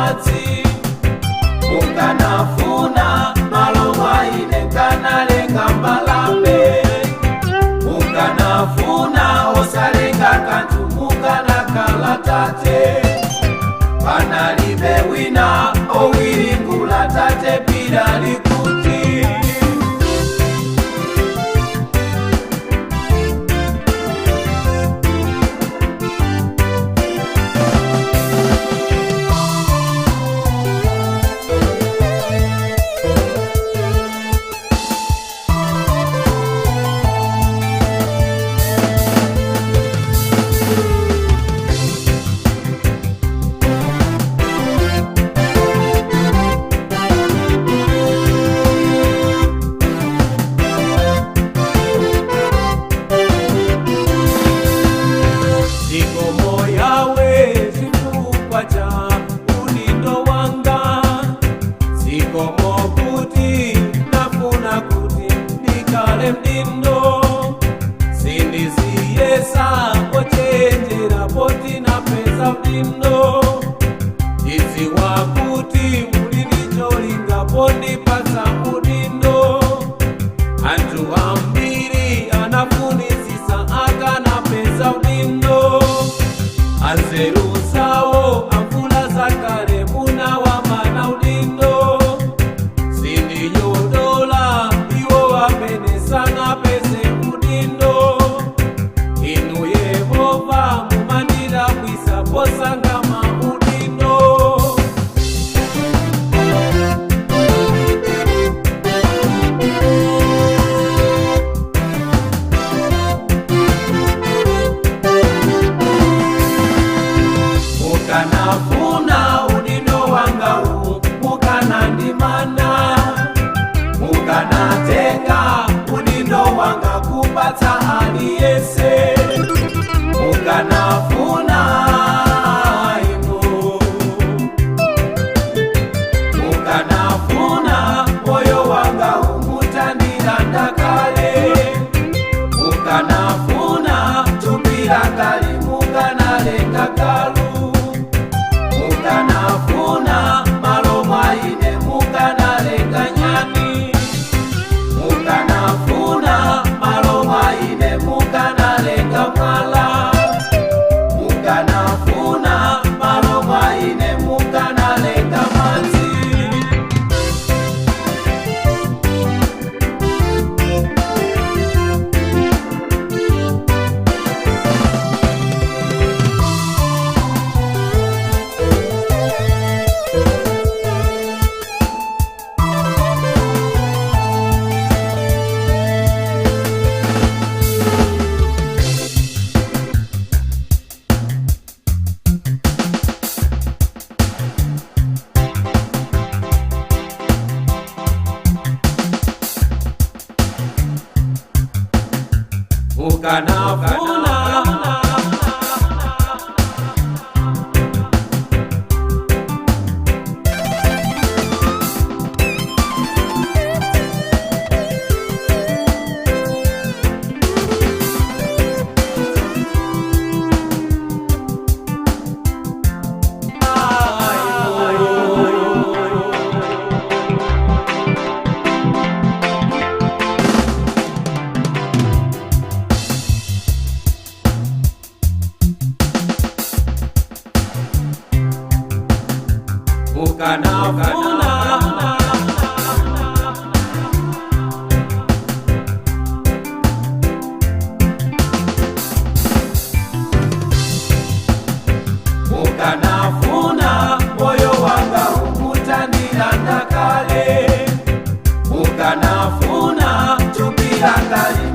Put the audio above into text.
madzi. Mukanafuna malo mwaine nkanalenga mbalame. Mukanafuna osalenga kanthu mukanakhala tate. Panalibe wina owiringula tate pira likuti. Zikomo yawe chifukwa cha udindo wanga. Zikomo kuti nafuna kuti ndikale mdindo. Sindiziyesa pochenjera poti napeza mdindo. Ndidziwa kuti muli ndi cholinga pondipatsa udindo. Anthu ambiri anafunisisa akanapeza udindo. Anzeru zawo amvula zakale munawamana udindo. Sindinyodola iwo amene sanapeze udindo. Inu Yehova mumandidabwisa posangama udindo. Mukanafuna udindo wanga uwu mukanandimana. Mukanatenga udindo wanga kupatsa aliyese. Mukanafuna inu. Mukanafuna moyo wanga umutandilanda kale. Mukanafuna thupi kali mukanalenga kalu. Mukanafuna malo mwaine mukanalenga nyani. Mukanafuna malo mwaine mukanalenga mwala. Mukanafuna malo mwaine mukanalenga madzi. Mukanafuna. Mukanafuna. Mukanafuna moyo wanga umutandilanda kale. Mukanafuna thupi langali.